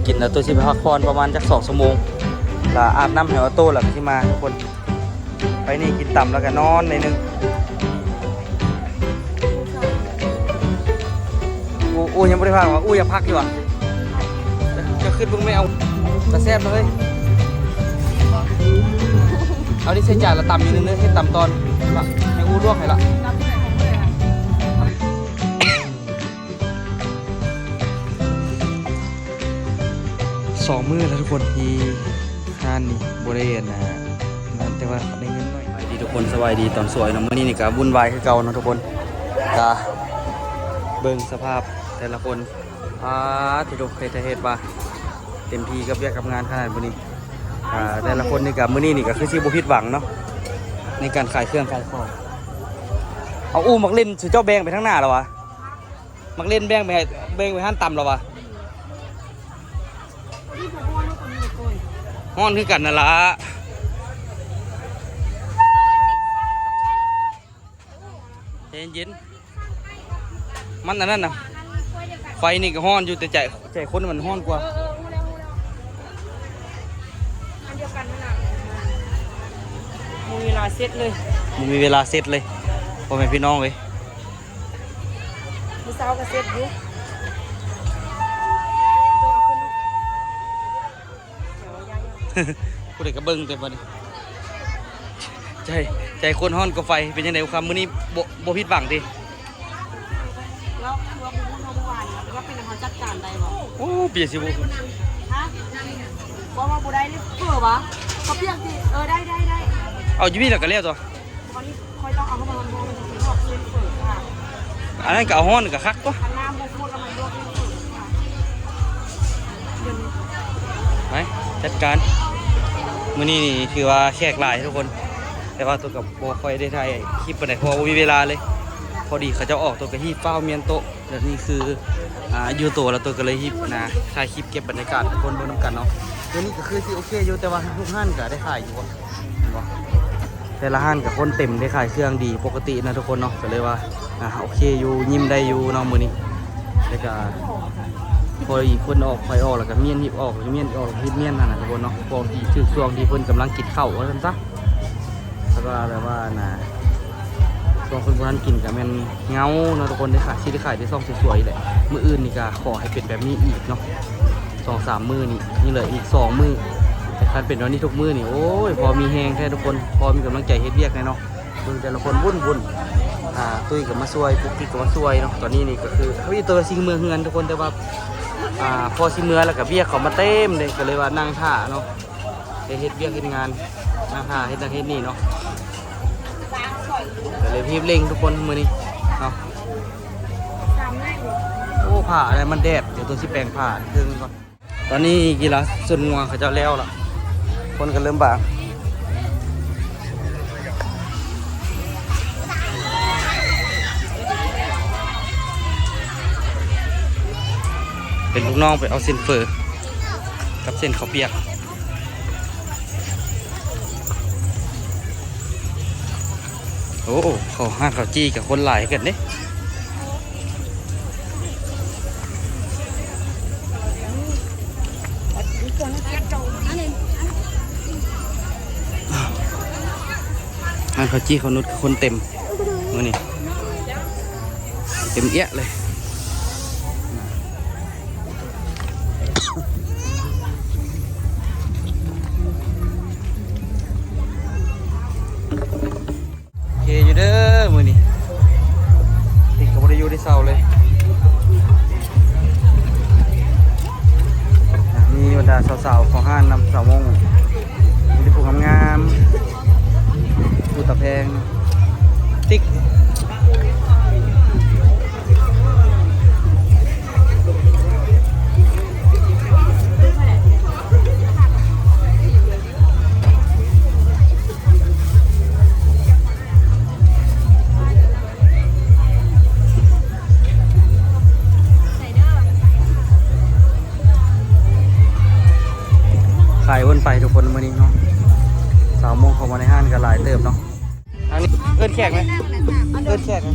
ກິນແລ້ວໂຕຊິໄປພັກຜ່ອນປະມານຈັກສອງຊົ່ວໂມງ ລະອາບນ້ຳໃຫ້ອອໂຕ້ ລະກະຊິມາທຸກຄົນ. ໄປນີ້ກິນຕຳ ລະກະນອນໜ້ອຍໜຶ່ງ. ອູ ອູຍັງບໍ່ໄດ້ພັກຫວາ? ອູຢາກພັກຢູ່ຫວາ? ເຈົ້າຄຶດເບິ່ງແມ່ ເອົາ ຕາແຊບເລີຍ. ເອົານີ້ໃສ່ຈານລະຕຳອີກໜຶ່ງເດີ ເຮັດຕຳຕອນ ໃຫ້ອູລວກໃຫ້ລະ. ສອງມື້ແລ້ວທຸກຄົນ ທີ່ຮ້ານນີ້ບໍ່ໄດ້ອັນນາ ນັ້ນ ແຕ່ວ່າໄດ້ເງິນໜ້ອຍ. ສະບາຍດີທຸກຄົນ ສະບາຍດີຕອນສວຍເນາະ. ມື້ນີ້ນີ້ກະວຸ່ນວາຍຄືເກົ່າເນາະທຸກຄົນ ກະເບິ່ງສະພາບແຕ່ລະຄົນ. ອາ ທີ່ທຸກເຮັດໃຫ້ເຫັນວ່າເຕັມທີ່ກັບວຽກກັບງານຂະໜາດມື້ນີ້. ອາ ແຕ່ລະຄົນນີ້ກະ ມື້ນີ້ນີ້ກະຄືຊິບໍ່ຜິດຫວັງເນາະ ໃນການຂາຍເຄື່ອງຂາຍຂອງ. ເອົາ ອູ ໝາກເລັ່ນ ເຈົ້າແບ່ງໄປທາງໜ້າແລ້ວຫວາ? ໝາກເລັ່ນແບ່ງໄປໃຫ້ ແບ່ງໄປຮ້ານຕຳແລ້ວຫວາ? ຮ້ອນຄືກັນນັ້ນລະ ໃຈເຢັນໆ. ມັນອັນນັ້ນນະ ໄຟນີ້ກະຮ້ອນຢູ່ ແຕ່ໃຈ ໃຈຄົນມັນຮ້ອນກວ່າ. ເອີ ເອີ ຮູ້ແລ້ວ ຮູ້ແລ້ວ ອັນດຽວກັນຫັ້ນນະ. ບໍ່ມີເວລາເຊັດເລີຍ ບໍ່ມີເວລາເຊັດເລີຍ ພໍ່ແມ່ພີ່ນ້ອງເອີຍ. ມື້ເຊົ້າກະເຊັດຢູ່. ຜູ້ໃດກະເບິ່ງແຕ່ບັດນີ້ ໃຈ ໃຈຄົນຮ້ອນກວ່າໄຟ. ເປັນຈັ່ງໃດຄຳ ມື້ນີ້ບໍ່ ບໍ່ຜິດຫວັງຕິ? ແລ້ວຄືວ່າບໍ່ຮູ້ເນາະ ເມື່ອວານນີ້ວ່າເປັນເຮົາຈັດການໄດ້ບໍ່? ໂອ້ ເປີຍຊິບໍ່ ຮະ ວ່າ ວ່າບໍ່ໄດ້ເລີຍ ເຝີຫວາ? ເຂົາປຽກຕິ? ເອີ ໄດ້ ໄດ້ ໄດ້ ເອົາຢູ່ພີ້ລະກະແລ້ວຕົວະ. ອັນນັ້ນກະເອົາຮ້ອນກະຄັກຕົວະ. ໄປ ຈັດການ. ມື້ນີ້ນີ້ຖືວ່າແຂກຫຼາຍທຸກຄົນ ແຕ່ວ່າໂຕກະບໍ່ຄ່ອຍໄດ້ຖ່າຍຄລິບປານໃດ ເພາະວ່າບໍ່ມີເວລາເລີຍ. ພໍດີເຂົາເຈົ້າອອກ ໂຕກະຮີບຟ້າວມ້ຽນໂຕະ. ແບບນີ້ຄື ອາ ຢູ່ໂຕລະ ໂຕກະເລີຍຮີບນະ ຖ່າຍຄລິບເກັບບັນຍາກາດໃຫ້ທຸກຄົນເບິ່ງນຳກັນເນາະ. ມື້ນີ້ກະຄືຊິໂອເຄຢູ່ ແຕ່ວ່າທຸກຮ້ານກະໄດ້ຂາຍຢູ່ບໍ່? ເຫັນບໍ່? ແຕ່ລະຮ້ານກະຄົນເຕັມ ໄດ້ຂາຍເຄື່ອງດີປົກກະຕິນະທຸກຄົນເນາະ. ກະເລີຍວ່າ ອາ ໂອເຄຢູ່ ຍິ້ມໄດ້ຢູ່ເນາະມື້ນີ້. ແລ້ວກະພໍອີກຄົນອອກ ໄຟອອກ ແລ້ວກະມ້ຽນຮີບອອກ ແລ້ວກະມ້ຽນອີກອອກ ຮີບມ້ຽນຫັ້ນນະທຸກຄົນເນາະ. ພວກທີ່ຖືກຊ່ວງທີ່ເພິ່ນກຳລັງກິນເຂົ້າວ່າຊັ້ນຊະ. ແຕ່ວ່າແບບວ່ານະ ຊ່ວງເພິ່ນບໍ່ທັນກິນກະແມ່ນເຫງົາເນາະທຸກຄົນ. ໄດ້ຂາຍ ຊິໄດ້ຂາຍແຕ່ຊ່ອງສວຍໆແຫຼະ. ມື້ອື່ນນີ້ກະຂໍໃຫ້ເປັນແບບນີ້ອີກເນາະ. ສອງສາມມື້ນີ້ ຍັງເຫຼືອອີກສອງມື້. ແຕ່ຄັນເປັນແບບນີ້ທຸກມື້ນີ້ ໂອ້ຍ ພໍມີແຮງແທ້ທຸກຄົນ ພໍມີກຳລັງໃຈເຮັດວຽກແດ່ເນາະ. ເບິ່ງແຕ່ລະຄົນວຸ່ນໆ ອາ ຕຸ້ຍກະມາຊ່ວຍ ປຸກກິກກະມາຊ່ວຍເນາະ. ຕອນນີ້ນີ້ກະຄືເຮົາອີ່ໂຕຊິເມືອເຮືອນທຸກຄົນ ແຕ່ວ່າ ອາ ພໍຊິເມືອລະກະວຽກເຂົ້າມາເຕັມເດ້ ກະເລີຍວ່ານັ່ງຖ້າເນາະ. ໄດ້ເຮັດວຽກເຮັດງານ ນັ່ງຖ້າເຮັດນັ້ນເຮັດນີ້ເນາະ. ກະເລີຍຮີບເລັ່ງທຸກຄົນມື້ນີ້ເນາະ. ໂອ້ ຜ້າອັນນັ້ນມັນແດດ ດຽວໂຕຊິແປງຜ້າເທິງກ່ອນ. ຕອນນີ້ກິລາຊົນງົວເຂົາເຈົ້າແລ້ວລະ ຄົນກະເລີ່ມບາງ. ເປັນລູກນ້ອງໄປເອົາເສັ້ນເຝີກັບເສັ້ນເຂົ້າປຽກ. ໂອ້ ເຂົ້າ ຮ້ານເຂົ້າຈີ່ກະຄົນຫຼາຍຄືກັນເດ້. ຮ້ານເຂົ້າຈີ່ເຂົ້ານຸດກະຄົນເຕັມມື້ນີ້ ເຕັມເອຍະເລີຍ. ໂອເຄຢູ່ເດີມື້ນີ້ ຕິກກະບໍ່ໄດ້ຢູ່ໄດ້ເຊົາເລີຍ. ມີບັນດາສາວໆເຂົ້າຮ້ານນຳສາວມົ້ງ ມີແຕ່ຜູ້ງາມໆ ຜູ້ຕາແພງ ຕິກ. ຂາຍວົນໄປທຸກຄົນມື້ນີ້ເນາະ. ສາວໂມງເຂົ້າມາໃນຮ້ານກະຫຼາຍເຕີບເນາະ. ທາງນີ້ເອີ້ນແຂກໄໝ? ເອີ້ນແຂກໄໝ?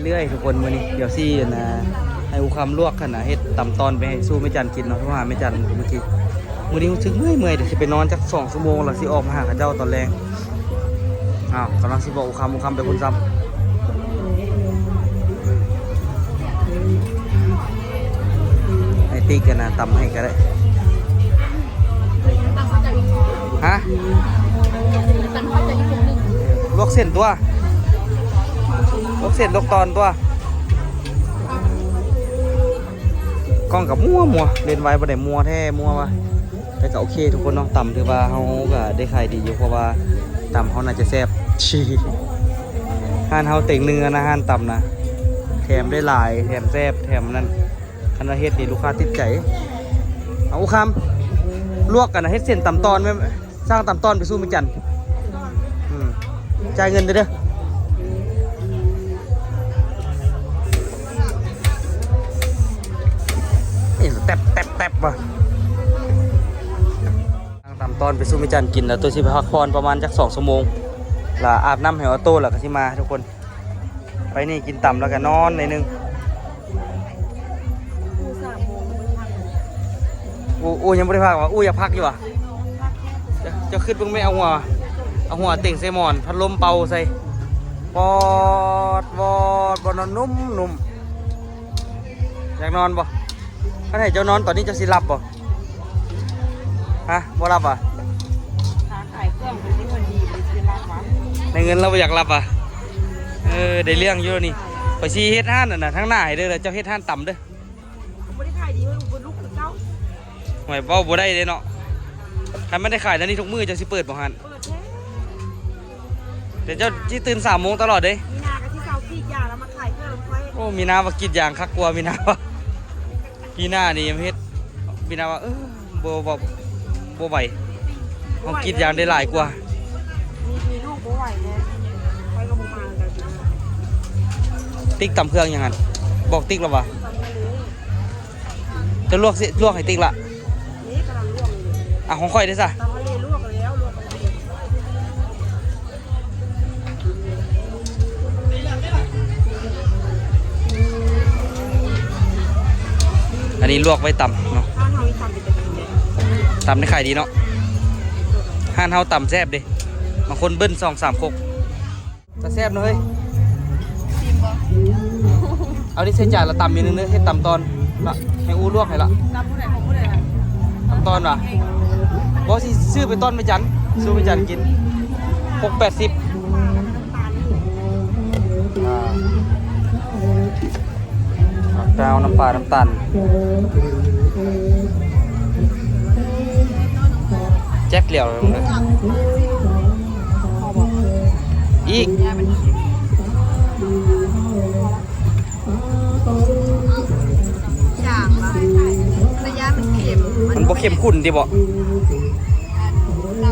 ເລື້ອຍໆທຸກຄົນ ມື້ນີ້ດຽວຊິອັນນາ ໃຫ້ອູຄຳລວກຫັ້ນນະ ເຮັດຕຳຕອນໄປໃຫ້ສູ່ແມ່ຈັນກິນເນາະ. ໂທຫາແມ່ຈັນມື້ກີ້ ມື້ນີ້ຮູ້ສຶກເມື່ອຍໆ ດຽວຊິໄປນອນຈັກສອງຊົ່ວໂມງ ແລ້ວຊິອອກມາຫາເຂົາເຈົ້າຕອນແລງ. ອ້າວ ກຳລັງຊິບອກອູຄຳ ອູຄຳໄປພຸ້ນຊ້ຳ. ໃຫ້ຕິກກັນນະ ຕຳໃຫ້ກໍໄດ້. ຮະ? ລວກເສັ້ນຕົວະ ລວກເສັ້ນລວກຕອນຕົວະ. ກ້ອງກໍມົວໆ ເຫຼັ້ນໄວບໍ່ໄດ້ ມົວແທ້ມົວວ່າ. ແຕ່ກໍໂອເຄທຸກຄົນເນາະ ຕຳຖືວ່າເຮົາກໍໄດ້ຂາຍດີຢູ່ ເພາະວ່າຕຳເຮົາໜ້າຈະແຊບ. ຮ້ານເຮົາເຕັງໜຶ່ງນະ ຮ້ານຕຳນະ ແຖມໄດ້ຫຼາຍ ແຖມແຊບ ແຖມນັ້ນ. ຄັນວ່າເຮັດນີ້ລູກຄ້າຕິດໃຈ. ເອົາ ຄຳ ລວກກັນນະ ເຮັດເສັ້ນຕຳຕອນແມ່ນ ສ້າງຕຳຕອນໄປສູ່ແມ່ຈັນ. ອືມ ຈ່າຍເງິນເດີ້ ເດີ້. ເອີ ແຕັບ ແຕັບ ແຕັບ ວ່າ ຕຳຕອນໄປສູ່ແມ່ຈັນກິນ ແລ້ວໂຕຊິໄປພັກຜ່ອນປະມານຈັກສອງຊົ່ວໂມງ ແລ້ວອາບນ້ຳໃຫ້ອອໂຕ້ ແລ້ວກໍຊິມາທຸກຄົນ. ໄປນີ້ກິນຕຳແລ້ວກໍນອນໜ້ອຍໜຶ່ງ. ອູ ອູຍັງບໍ່ໄດ້ພັກຫວາ? ອູຢາກພັກຢູ່ຫວາ? ເຈົ້າ ເຈົ້າຄິດເບິ່ງແມ້ ເອົາຫົວ ເອົາຫົວເຕັງໃສ່ໝອນ ພັດລົມເປົ່າໃສ່ ປອດ ວອດ ບໍ່ນອນນຸ້ມໆ. ຢາກນອນບໍ່? ຄັນໃຫ້ເຈົ້ານອນຕອນນີ້ເຈົ້າຊິຫຼັບບໍ່? ຮະ ບໍ່ຫຼັບຫວາ? ຄ້າຂາຍເຄື່ອງເປັນທີ່ເພິ່ນດີເພິ່ນຊິຫຼັບຫວາ? ໃນເງິນລາວບໍ່ຢາກຫຼັບຫວາ? ເອີ ໄດ້ເລື່ອງຢູ່ນີ້. ຂ້ອຍຊິເຮັດຮ້ານນັ້ນນະ ທາງໜ້າໃຫ້ເດີ້ ແລ້ວເຈົ້າເຮັດຮ້ານຕຳເດີ້. ບໍ່ໄດ້ຂາຍດີ ເພິ່ນ ເພິ່ນລຸກຄືເກົ່າ. ໂອ້ຍ ເວົ້າບໍ່ໄດ້ເດ້ເນາະ ຄັນມັນໄດ້ຂາຍແນວນີ້ທຸກມື້ ເຈົ້າຊິເປີດບໍ່ຮ້ານ? ເປີດແທ້. ແຕ່ເຈົ້າຊິຕື່ນສາມໂມງຕະຫຼອດເດ້. ມີນາກໍຊິເຊົາກຣີດຢາງແລ້ວມາຂາຍເຄື່ອງຂ້ອຍ. ໂອ້ ມີນາວ່າກຣີດຢາງຄັກກວ່າ ມີນາວ່າ ປີໜ້ານີ້ມາເຮັດ ມີນາວ່າ ເອີ ບໍ່ ບໍ່ ບໍ່ໄຫວ ເຮົາກຣີດຢາງໄດ້ຫຼາຍກວ່າ. ມີ ມີລູກບໍ່ໄຫວແລ້ວ ຂ້ອຍກໍບໍ່ມາແລ້ວ. ຕິກຕຳເຄື່ອງຫຍັງຫັ້ນ? ບອກຕິກແລ້ວຫວາ? ຕຳທະເລ. ຈະລວກຊິ ລວກໃຫ້ຕິກລະ. ນີ້ກຳລັງລວກຢູ່. ອ່ະ ຂອງຂ້ອຍເດ້ຊະ? ຕຳທະເລລວກແລ້ວ ລວກ. ອັນນີ້ລວກໄວ້ຕຳເນາະ. ຮ້ານເຮົານີ້ຕຳເປັນຕາກິນເດ້. ຕຳນີ້ຂາຍດີເນາະ. ຮ້ານເຮົາຕຳແຊບເດ້. ບາງຄົນເບິ່ນສອງສາມຄົກ. ຕາແຊບເນາະເຮີ້ຍ. ຊີມບໍ່? ເອົານີ້ໃສ່ຈານລະຕຳອີກໜຶ່ງເດີ ເຮັດຕຳຕອນລະ ໃຫ້ອູລວກໃຫ້ລະ. ຕຳຜູ້ໃດຂອງຜູ້ໃດລະ? ຕຳຕອນຫວາ? ບໍ່ ຊິຊື້ໄປຕ້ອນແມ່ຈັນ ສູ່ແມ່ຈັນກິນ. ຫົກແປດສິບ. ອ່າ ໝາກເຕົ້າ ນ້ຳປາ ນ້ຳຕານ ແຈັກດຽວ ອີກ ຈາງຫຼາຍ ໄລຍະມັນເຄັມ ມັນບໍ່ເຄັມຂຸ້ນຕິບໍ?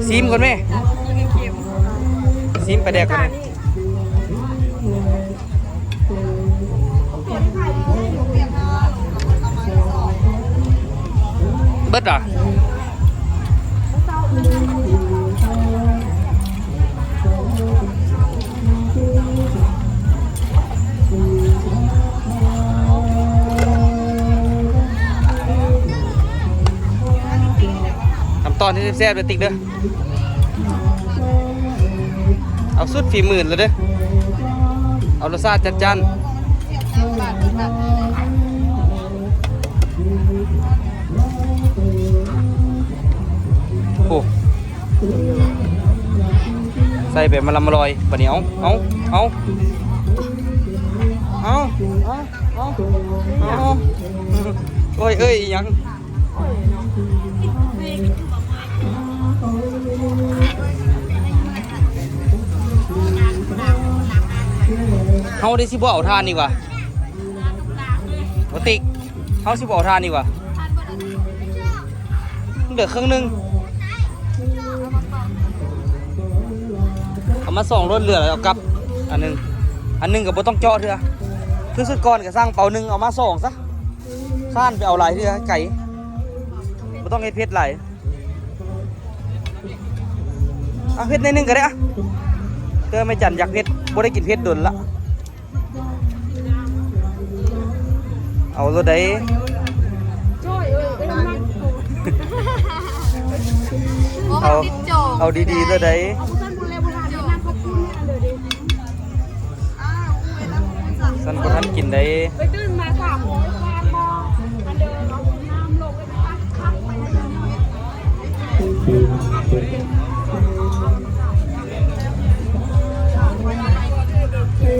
ຊີມກ່ອນແມ້ ຊີມປາແດກກ່ອນ. ເບິດຫວາ? ຕຳຕອນທີ່ແຊບໆເດີ້ ຕິກເດີ້. ເອົາສຸດຝີມືແລ້ວເດີ້ ເອົາລົດຊາດຈັດຈ້ານ. ໂອ້ ໃສ່ໄປມາລຳມາລອຍ ບາດນີ້ ເອົາ ເອົາ ເອົາ ໂອ້ຍ ເອີຍ ອີຫຍັງ? ເຮົາໄດ້ຊິບໍ່ເອົາຖ່ານອີກຫວາ? ບໍ່ຕິກ ເຮົາຊິບໍ່ເອົາຖ່ານອີກຫວາ? ເຫຼືອເຄິ່ງໜຶ່ງ ເອົາມາສອງໂລດ ເຫຼືອແລ້ວເອົາກັບອັນໜຶ່ງ ອັນໜຶ່ງກໍບໍ່ຕ້ອງເຈາະເທື່ອ. ຄືຊຸດກ່ອນກໍສັ່ງເປົາໜຶ່ງ ເອົາມາສອງຊະ. ຄ້ານໄປເອົາຫຼາຍເທື່ອໄກ ບໍ່ຕ້ອງເຮັດເຜັດຫຼາຍ. ເອົາເຜັດໜ້ອຍໜຶ່ງກໍໄດ້ອະ ເພື່ອແມ່ຈັນຢາກເຜັດ ບໍ່ໄດ້ກິນເຜັດດົນລະ. ເອົາໂລດໃດ? ເອົາ ເອົາດີໆໂລດໃດ? ຊັ້ນບໍ່ທັນກິນໃດ. ໄປຕື່ນມາສາມໂມງ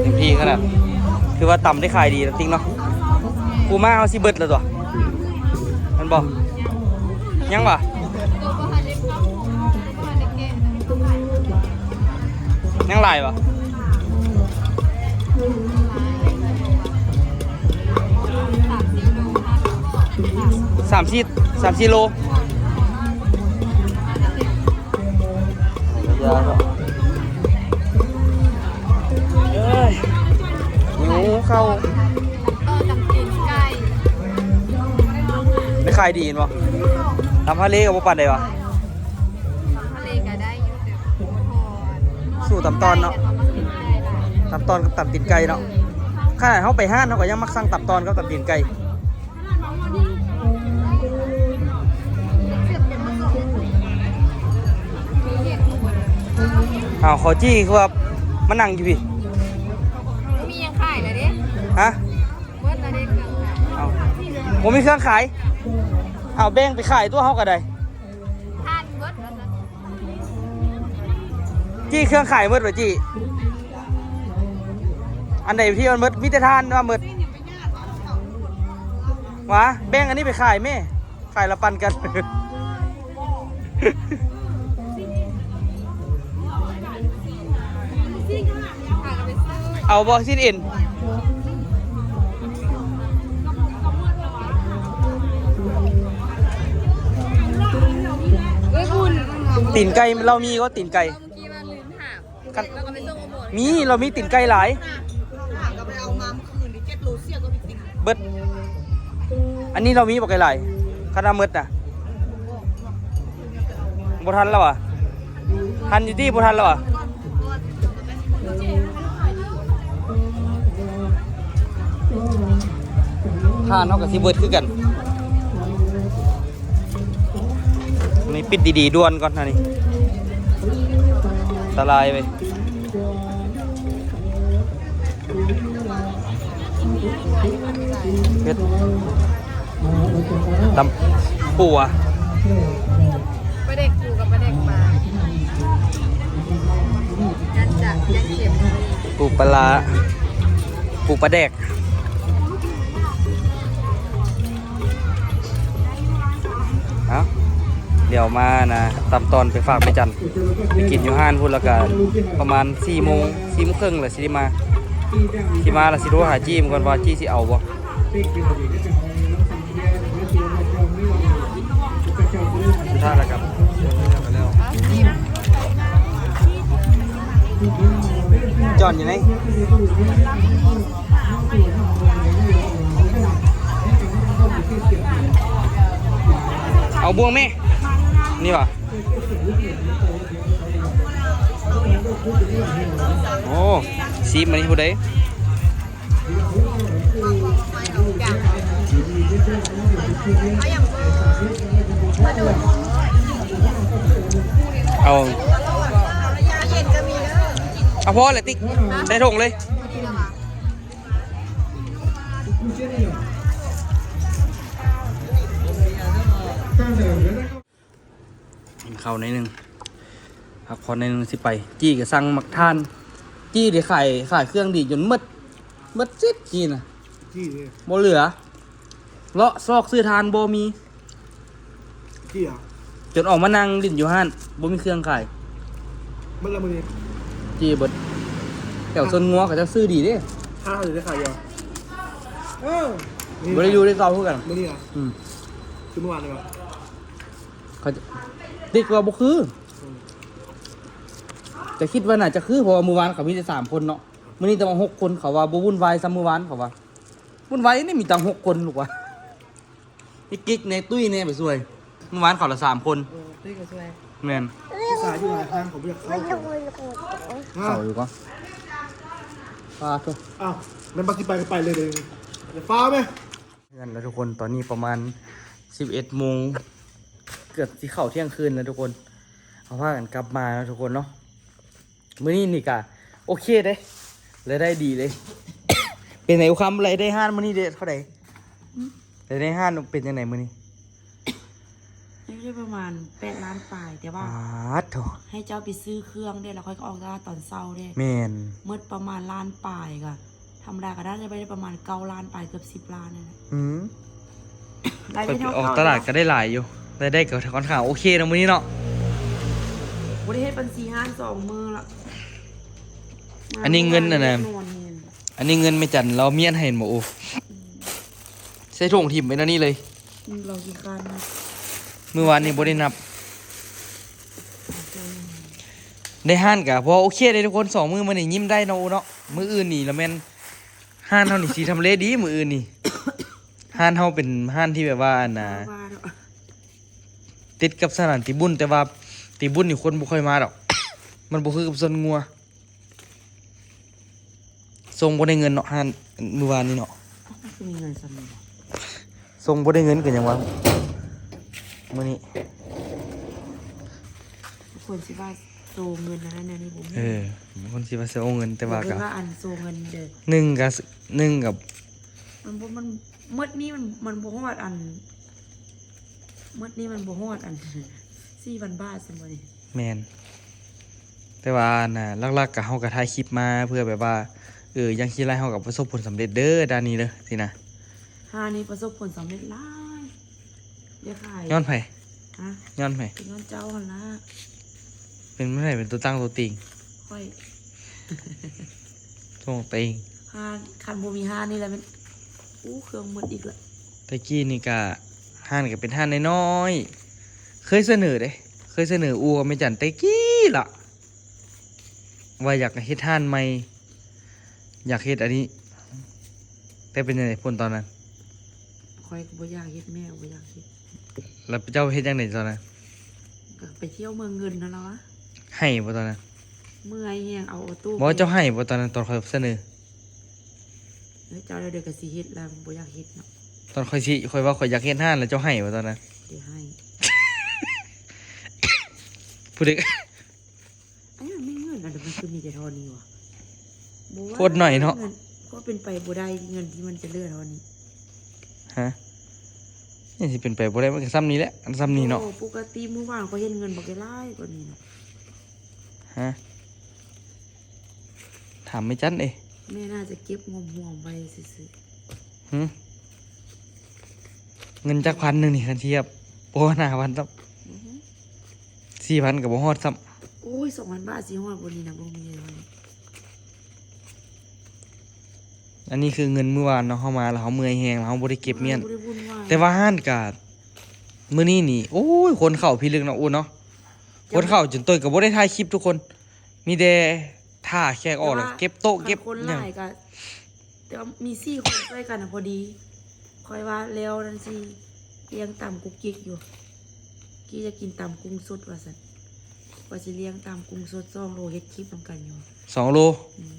ເຕັມທີ່ຂະໜາດ. ຄືວ່າຕຳໄດ້ຂາຍດີນະຕິກເນາະ. ປູມາເຮົາຊິເບິດແລ້ວຕົວະ ແມ່ນບໍ່? ຍັງຫວາ? ຍັງຫຼາຍຫວາ? ສາມສີ່ ສາມສີ່ໂລ. ເອີຍ ຫິວເຂົ້າ. ຕຳຕີນໄກ່ ໄດ້ຂາຍດີແມ່ນບໍ່? ຕຳທະເລກໍບໍ່ປານໃດຫວາ? ຕຳທະເລກໍໄດ້ຢູ່ ແຕ່ບໍ່ພໍ ສູ້ຕຳຕອນເນາະ. ຕຳຕອນກັບຕຳຕີນໄກ່ເນາະ. ຂະໜາດເຮົາໄປຮ້ານ ເຮົາກໍຍັງມັກສັ່ງຕຳຕອນກັບຕຳຕີນໄກ່. ອ້າວ ເຂົາຈີ້ຄືວ່າມານັ່ງຢູ່ພີ້? ບໍ່ມີຫຍັງຂາຍແລ້ວເດ້. ຮະ? ເບິດແລ້ວເດ້ເຄື່ອງຂາຍ. ເອົ້າ ບໍ່ມີເຄື່ອງຂາຍ? ເອົາ ແບ່ງໄປຂາຍຕົວະ ເຮົາກໍໄດ້. ຖ່ານເບິດແລ້ວນະ. ຈີ້ ເຄື່ອງຂາຍໝົດບໍ່ຈີ້? ອັນໃດທີ່ມັນໝົດ ມີແຕ່ຖ່ານວ່າໝົດ. ຫວາ ແບ່ງອັນນີ້ໄປຂາຍແມ້ ຂາຍລະປັນກັນ. ເອົາບໍ່ ຊີ້ນເອັນ? ຕີນໄກ່ ລາວມີບໍ່ ຕີນໄກ່? ມີ ລາວມີຕີນໄກ່ຫຼາຍ. ເບິດ ອັນນີ້ລາວມີບໍ່ໄກ່ຫຼາຍ ຄັນວ່າໝົດນະ. ບໍ່ທັນແລ້ວຫວາ? ທັນຢູ່ຕິ ບໍ່ທັນແລ້ວຫວາ? ຮ້ານເຮົາກໍຊິເບິດຄືກັນ. ນີ້ປິດດີໆດ່ວນກ່ອນ ອັນນີ້ອັນຕະລາຍເວີຍ. ເຮັດ ຕຳປົວ ປາແດກປູກັບປາແດກປາ ຢ້ານຈະ ຢ້ານເຄັມ ປູປາຮ້າ ປູປາແດກ. ເອົ້າ ດຽວມານະ ຕຳຕອນໄປຝາກແມ່ຈັນ ໄປກິນຢູ່ຮ້ານພຸ້ນ ແລ້ວກະປະມານສີ່ໂມງ ສີ່ໂມງເຄິ່ງລະຊິໄດ້ມາ ຊິມາລະຊິໂທຫາຈີ້ມັນກ່ອນວ່າຈີ້ຊິເອົາບໍ່. ສຸດທ້າຍລະກັບ ຈອນຢູ່ໃນ ເອົາບ່ວງແມ່ ນີ້ຫວາ? ໂອ້ ຊີມອັນນີ້ຜູ້ໃດ? ເອົາ ເອົາພໍແຫຼະຕິກ ໃສ່ຖົງເລີຍ. ກິນເຂົ້າໜ້ອຍໜຶ່ງ ພັກຜ່ອນໜ້ອຍໜຶ່ງ ຊິໄປ. ຈີ້ກໍສັ່ງໝາກຖ່ານ ຈີ້ໄດ້ຂາຍ ຂາຍເຄື່ອງດີຈົນໝົດ ໝົດສິດຈີ້ນະ ຈີ້ເດ້ ບໍ່ເຫຼືອ ເລາະຊອກຊື້ຖ່ານບໍ່ມີ. ຈີ້ອະ ຈົນອອກມານັ່ງຫຼິ້ນຢູ່ຮ້ານ ບໍ່ມີເຄື່ອງຂາຍ. ໝົດລະມື້ນີ້ ຈີ້ເບິດ. ແຖວສວນງົວເຂົາເຈົ້າຊື້ດີເດ້ ຖ້າເຂົາຈະໄດ້ຂາຍຢູ່. ເອີ ບໍ່ໄດ້ຢູ່ໄດ້ເກົ່າຄືກັນ. ມື້ນີ້ອະ ອືມ ຄືມື້ວານນີ້ຫວາ? ເຂົາຕິກວ່າບໍ່ຄື ອືມ ຈະຄິດວ່າໜ້າຈະຄື ເພາະວ່າມື້ວານເຂົາມີແຕ່ສາມຄົນເນາະ ມື້ນີ້ແຕ່ວ່າຫົກຄົນ. ເຂົາວ່າບໍ່ວຸ່ນວາຍສ່ຳມື້ວານ ເຂົາວ່າວຸ່ນວາຍນີ້ ມີຕັ້ງຫົກຄົນລູກວ່າ. ມີກິກແດ່ ຕຸ້ຍແດ່ ໄປຊ່ວຍ. ມື້ວານເຂົາລະສາມຄົນ. ເອີ ຕຸ້ຍກໍຊ່ວຍ. ແມ່ນ. ສາຢູ່ຫຼາຍທາງ ເຂົາບໍ່ຢາກເຂົ້າ. ເຂົ້າຢູ່ກໍ ປາໂທ້. ອ້າວ ແມ່ນບັກຊິໄປກໍໄປເລີຍເດ້. ຢ່າຟ້າວແມ່. ເຮືອນແລ້ວທຸກຄົນ ຕອນນີ້ປະມານສິບເອັດໂມງ ເກືອບຊິເຂົ້າທ່ຽງຄືນແລ້ວທຸກຄົນ ເຮົາພາກັນກັບມາແລ້ວທຸກຄົນເນາະ. ມື້ນີ້ນີ້ກະໂອເຄເດ້ ລາຍໄດ້ດີເດ້. ເປັນໄງອຸຄຳ ລາຍໄດ້ຮ້ານມື້ນີ້ເດ້ເທົ່າໃດ? ອືມ ລາຍໄດ້ຮ້ານເປັນຈັ່ງໃດມື້ນີ້? ຍັງໄດ້ປະມານແປດລ້ານປາຍ ແຕ່ວ່າ ປາດໂທ້ ໃຫ້ເຈົ້າໄປຊື້ເຄື່ອງເດ້ ແລ້ວຂ້ອຍກໍອອກຕະຫຼາດຕອນເຊົ້າເດ້. ແມ່ນ ໝົດປະມານລ້ານປາຍ ກະທຳມະດາກໍໜ້າຈະໄດ້ປະມານເກົ້າລ້ານປາຍ ເກືອບສິບລ້ານນັ້ນແຫຼະ. ອືມ ລາຍໄດ້ເທົ່າເກົ່າ ອອກຕະຫຼາດກໍໄດ້ຫຼາຍຢູ່ ລາຍໄດ້ກໍຄ່ອນຂ້າງໂອເຄເນາະມື້ນີ້ເນາະ. ບໍ່ໄດ້ເຮັດບັນຊີຮ້ານສອງມື້ລະ ອັນນີ້ເງິນອັນນັ້ນ ອັນນີ້ເງິນແມ່ຈັນລາວມ້ຽນໃຫ້ແມ່ນບໍ່? ໂອ້ ອືມ ໃສ່ຖົງຖິ້ມໄວ້ແນວນີ້ເລີຍ. ອືມ ລາວຂີ້ຄ້ານນະ ມື້ວານນີ້ບໍ່ໄດ້ນັບ. ໄດ້ຮ້ານກະພໍໂອເຄເດ້ທຸກຄົນ ສອງມື້ມານີ້ຍິ້ມໄດ້ເນາະໂອເນາະ. ມື້ອື່ນນີ້ລະແມ່ນຮ້ານເຮົານີ້ຊິທຳເລດີມື້ອື່ນນີ້. ຮ້ານເຮົາເປັນຮ້ານທີ່ແບບວ່າ ອັນນ່າ ວ່າເນາະ ຕິດກັບສະໜາມຕີບຸນ ແຕ່ວ່າຕີບຸນນີ້ຄົນບໍ່ຄ່ອຍມາດອກ ມັນບໍ່ຄືກັບສວນງົວ. ສົ່ງບໍ່ໄດ້ເງິນເນາະ ຮ້ານມື້ວານນີ້ເນາະ. ເອົ້າ ຄືມີເງິນສ່ຳນີ້ ສົ່ງບໍ່ໄດ້ເງິນກໍຍັງວ່າມື້ນີ້ ຄົນຊິວ່າໂຊເງິນອັນນັ້ນແນວນີ້ບໍ່ມີ. ເອີ ຄົນຊິວ່າໂຊເງິນ ແຕ່ວ່າກໍ ເພິ່ນວ່າອັນໂຊເງິນເດີ ໜຶ່ງກໍ ໜຶ່ງກໍ ມັນບໍ່ ມັນໝົດນີ້ ມັນ ມັນບໍ່ຮອດອັນ ໝົດນີ້ມັນບໍ່ຮອດອັນສີ່ພັນບາດຊັ້ນບໍ່ນີ້? ແມ່ນ ແຕ່ວ່າອັນນ່າ ຫຼັກໆກໍເຮົາກໍຖ່າຍຄລິບມາເພື່ອແບບວ່າ ເອີ ຢ່າງຊີ້ລະ ເຮົາກໍປະສົບຜົນສຳເລັດເດີ ດ້ານນີ້ເດີ ຊີ້ນະ. ຮ້ານນີ້ປະສົບຜົນສຳເລັດຫຼາຍ ໄດ້ຂາຍ. ຍ້ອນໃຜ? ຮະ? ຍ້ອນໃຜ? ກໍຍ້ອນເຈົ້າຫັ້ນລະ. ເປັນໃຜເປັນຕົວຕັ້ງຕົວຕີງ? ຂ້ອຍ ຕົວເອງ. ຮ້ານ ຄັນບໍ່ມີຮ້ານນີ້ລະແມ່ນ ໂອ້ ເຄື່ອງໝົດອີກລະ. ແຕ່ກີ້ນີ້ກະ ຮ້ານກໍເປັນຮ້ານນ້ອຍໆ ເຄີຍສະເໜີເດ້ ເຄີຍສະເໜີອູ່ກັບແມ່ຈັນແຕ່ກີ້ລະ ວ່າຢາກເຮັດຮ້ານໃໝ່ ຢາກເຮັດອັນນີ້ ແຕ່ເປັນຈັ່ງໃດຜົນຕອນນັ້ນ? ຂ້ອຍກໍບໍ່ຢາກເຮັດ ແມ່ກໍບໍ່ຢາກເຮັດ. ແລ້ວເຈົ້າເຮັດຈັ່ງໃດຕອນນັ້ນ? ກໍໄປທ່ຽວເມືອງເງິນຫັ້ນລະວະ. ໄຫ້ບໍ່ຕອນນັ້ນ? ເມື່ອຍແຮງ ເອົາອອໂຕ້. ບໍ່ ເຈົ້າໄຫ້ບໍ່ຕອນນັ້ນ ຕອນຂ້ອຍສະເໜີ? ເອີ ເຈົ້າແລ້ວເດີກໍຊິເຮັດແລ້ວ ບໍ່ຢາກເຮັດເນາະ. ຕອນຂ້ອຍຊິ ຂ້ອຍວ່າຂ້ອຍຢາກເຮັດຮ້ານ ແລ້ວເຈົ້າໄຫ້ບໍ່ຕອນນັ້ນ? ບໍ່ໄດ້ໄຫ້. ຜູ້ໃດ ອັນນີ້ມັນມີເງິນອັນໃດ ມັນຄືມີແຕ່ທໍ່ນີ້ວະ? ບໍ່ວ່າ ໂຄດໜ້ອຍເນາະ. ເງິນ ກໍເປັນໄປບໍ່ໄດ້ ເງິນທີ່ມັນຈະເຫຼືອທໍ່ນີ້. ຮະ? ນີ້ຊິເປັນໄປບໍ່ໄດ້ ມັນກໍສ່ຳນີ້ແຫຼະ ອັນສ່ຳນີ້ເນາະ. ໂອ້ ປົກກະຕິມື້ວານຂ້ອຍເຫັນເງິນບັກຫຼາຍກວ່ານີ້ເນາະ. ຮະ? ຖາມແມ່ຈັນເອ. ແມ່ໜ້າຈະເກັບງວມຮວມໄວ້ຊື່ໆ. ຫື? ເງິນຈັກພັນໜຶ່ງນີ້ ຄັນທຽບ ບໍ່ຮອດຫ້າພັນຊ້ຳ. ອືຮຶ. ສີ່ພັນກໍບໍ່ຮອດຊ້ຳ. ໂອ້ຍ ສອງພັນບາດຊິຮອດບໍ່ນີ້ນະ ບໍ່ມີເລີຍ. ອັນນີ້ຄືເງິນມື້ວານເນາະ ເຮົາມາແລ້ວເຮົາເມື່ອຍແຮງ ແລ້ວເຮົາບໍ່ໄດ້ເກັບມ້ຽນ. ບໍ່ໄດ້ວຸ້ນວາຍ. ແຕ່ວ່າຮ້ານກະ ມື້ນີ້ນີ້ ໂອ້ຍ ຄົນເຂົ້າພິລຶກເນາະ ອູ້ເນາະ. ຄົນເຂົ້າຈົນໂຕຍກໍບໍ່ໄດ້ຖ່າຍຄລິບທຸກຄົນ ມີແຕ່ຖ້າແຂກອອກແລ້ວເກັບໂຕະເກັບຫຍັງ. ແຕ່ວ່າມີສີ່ຄົນຊ່ວຍກັນນະພໍດີ. ຂ້ອຍວ່າແລ້ວນັ້ນຊິລ້ຽງຕຳກຸກກິກຢູ່. ກີ້ຢາກກິນຕຳກຸ້ງສົດວ່າຊັ້ນ. ວ່າຊິລ້ຽງຕຳກຸ້ງສົດສອງໂລ ເຮັດຄລິບນຳກັນຢູ່. ສອງໂລ? ອືມ.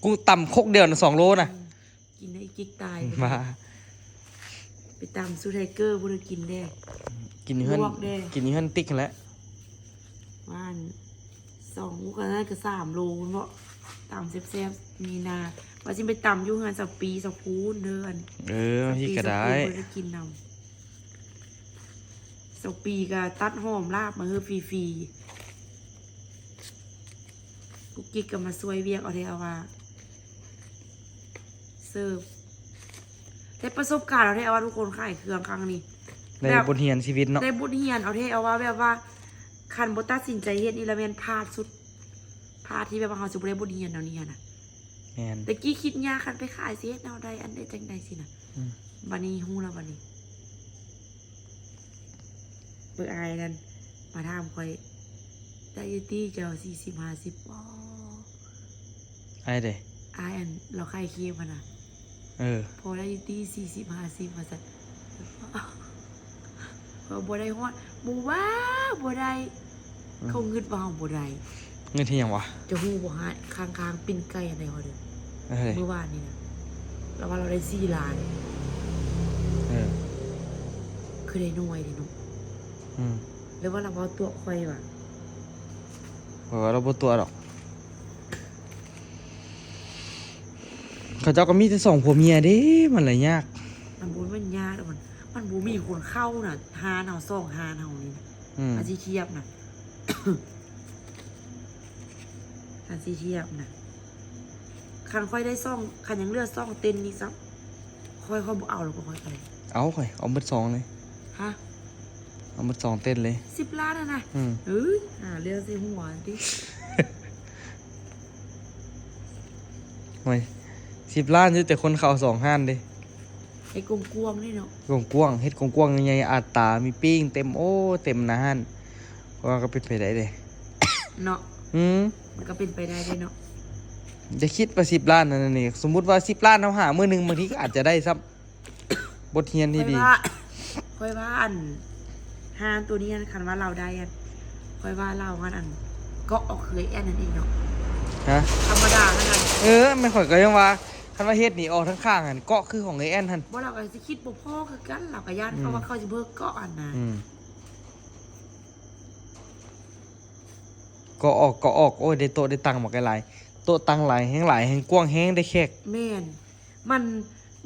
ກຸ້ງຕຳຄົກດຽວນະ ສອງໂລນະ. ອືມ. ກິນໃຫ້ກິກຕາຍ. ມາ ໄປຕຳສູ່ໄທເກີ ບໍ່ໄດ້ກິນແດ່. ກິນຢູ່ເຮືອນ ລວກແດ່ ກິນຢູ່ເຮືອນຕິກຫັ້ນແຫຼະ. ວ່າອັນ ສອງ ໂອ້ ກະນັ້ນກະສາມໂລພຸ້ນເບາະ ຕຳແຊບໆ. ມີນາ ວ່າຊິໄປຕຳຢູ່ເຮືອນສາວປີ ສາວຄູນເດີ. ເອີ ທີ່ກະໄດ້ ສາວປີ ສາວຄູນບໍ່ໄດ້ກິນນຳ. ສາວປີກະຕັດຫອມລາບມາໃຫ້ຟຣີໆ. ກຸກກິກກະມາຊ່ວຍວຽກເອົາແທ້ເອົາວ່າ. ເສີບ ໄດ້ປະສົບການເອົາແທ້ເອົາວ່າ ທຸກຄົນຂາຍເຄື່ອງຄັ້ງນີ້ ໄດ້ ແບບ ບົດຮຽນຊີວິດເນາະ. ໄດ້ບົດຮຽນເອົາແທ້ເອົາວ່າ ແບບວ່າຄັນບໍ່ຕັດສິນໃຈເຮັດນີ້ລະແມ່ນພາດສຸດ ພາດທີ່ແບບວ່າເຮົາຊິບໍ່ໄດ້ບົດຮຽນແນວນີ້ຫັ້ນນະ. ແມ່ນ. ແຕ່ກີ້ຄິດຍາກ ຄັນໄປຂາຍຊິເຮັດແນວໃດ ອັນໃດຈັ່ງໃດຊີ້ນະ. ອືມ. ບາດນີ້ຮູ້ແລ້ວ ບາດນີ້ ເບິ່ງອ້າຍນັ້ນມາຖາມຂ້ອຍ ໄດ້ຢູ່ຕິເຈົ້າສີ່ສິບຫ້າສິບບໍ່? ອ້າຍໃດ? ອ້າຍອັນລາວຂາຍຄຣີມຫັ້ນນະ. ເອີ ພໍໄດ້ຢູ່ຕິສີ່ສິບຫ້າສິບວ່າຊັ້ນ. ເອີ ບໍ່ໄດ້ຮອດ ບໍ່ວ່າບໍ່ໄດ້. ອືມ. ເຂົາງຶດວ່າເຮົາບໍ່ໄດ້. ເງິນເຮັດຫຍັງວະ? ເຈົ້າຮູ້ບໍ່ ຮ້ານຂ້າງໆ ປີ້ງໄກ່ອັນໃດເຮົາເດີ ເອີ ມື້ວານນີ້ນະ ລາວວ່າລາວໄດ້ສີ່ລ້ານ. ເອີ ຄືໄດ້ໜ່ວຍເດ້ເນາະ. ອືມ ຫຼືວ່າລາວເວົ້າຕົວະຂ້ອຍຫວາ? ຂ້ອຍວ່າລາວບໍ່ຕົວະດອກ. ເຂົາເຈົ້າກໍມີແຕ່ສອງຜົວເມຍເດ້ ມັນລະຍາກ. ມັນບໍ່ແມ່ນຍາກດອກ ມັນ ມັນບໍ່ມີຄົນເຂົ້ານະ ຮ້ານເຮົາ ສອງຮ້ານເຮົານີ້ນະ. ອືມ ຄັນຊິທຽບນະ ຄັນຊິທຽບນະ ຄັນຂ້ອຍໄດ້ສອງ ຄັນຍັງເຫຼືອສອງເຕັນນີ້ຊະ ຂ້ອຍ ຂ້ອຍບໍ່ເອົາແລ້ວ ບໍ່ຄ່ອຍໄປ. ເອົາ ຂ້ອຍເອົາໝົດສອງເລີຍ. ຮະ? ເອົາໝົດສອງເຕັນເລີຍ. ສິບລ້ານຫັ້ນນະ? ອືມ ເອີຍ ຫາເລື່ອງໃສ່ຫົວຕິ. ໂອ້ຍ ສິບລ້ານຢູ່ ແຕ່ຄົນເຂົ້າສອງຮ້ານເດ້. ເຮັດກວ້າງໆເດ້ເນາະ ກວ້າງໆ ເຮັດກວ້າງໆ ໃຫຍ່ໆ ອັດຕາ ມີປີ້ງເຕັມ ໂອ້ ເຕັມໜ້າຮ້ານ ຂ້ອຍວ່າກໍເປັນໄປໄດ້ເດ້ເນາະ. ອືມ ມັນກໍເປັນໄປໄດ້ເດ້ເນາະ. ຢ່າຄິດວ່າສິບລ້ານນັ້ນນີ້ ສົມມຸດວ່າສິບລ້ານເຮົາຫາມື້ໜຶ່ງ ບາງທີກໍອາດຈະໄດ້ຊ້ຳ. ບົດຮຽນທີ່ດີ. ຂ້ອຍວ່າ ຂ້ອຍວ່າອັນ ຮ້ານໂຕນີ້ຫັ້ນ ຄັນວ່າລາວໄດ້ຫັ້ນ ຂ້ອຍວ່າລາວຫັ້ນ ອັນ ເກາະອອກຄືອ້າຍແອນນັ້ນເອງເນາະ. ຮະ? ທຳມະດາຫັ້ນນະ. ເອີ ແມ່ນ ຂ້ອຍກໍຍັງວ່າ ຄັນວ່າເຮັດນີ້ອອກທາງຂ້າງຫັ້ນ ເກາະຄືຂອງອ້າຍແອນຫັ້ນ. ບໍ່ ລາວກໍຊິຄິດບໍ່ພໍຄືກັນ ລາວກໍຢ້ານ ອືມ ເຂົາວ່າເຂົາຊິເບີກເກາະຫັ້ນນະ. ອືມ ເກາະອອກ ເກາະອອກ ໂອ້ຍ ໄດ້ໂຕະໄດ້ຕັ່ງບັກຫຼາຍ ໂຕະຕັ່ງຫຼາຍ ແຮ່ງຫຼາຍ ແຮ່ງກວ້າງ ແຮ່ງໄດ້ແຂກ. ແມ່ນ ມັນ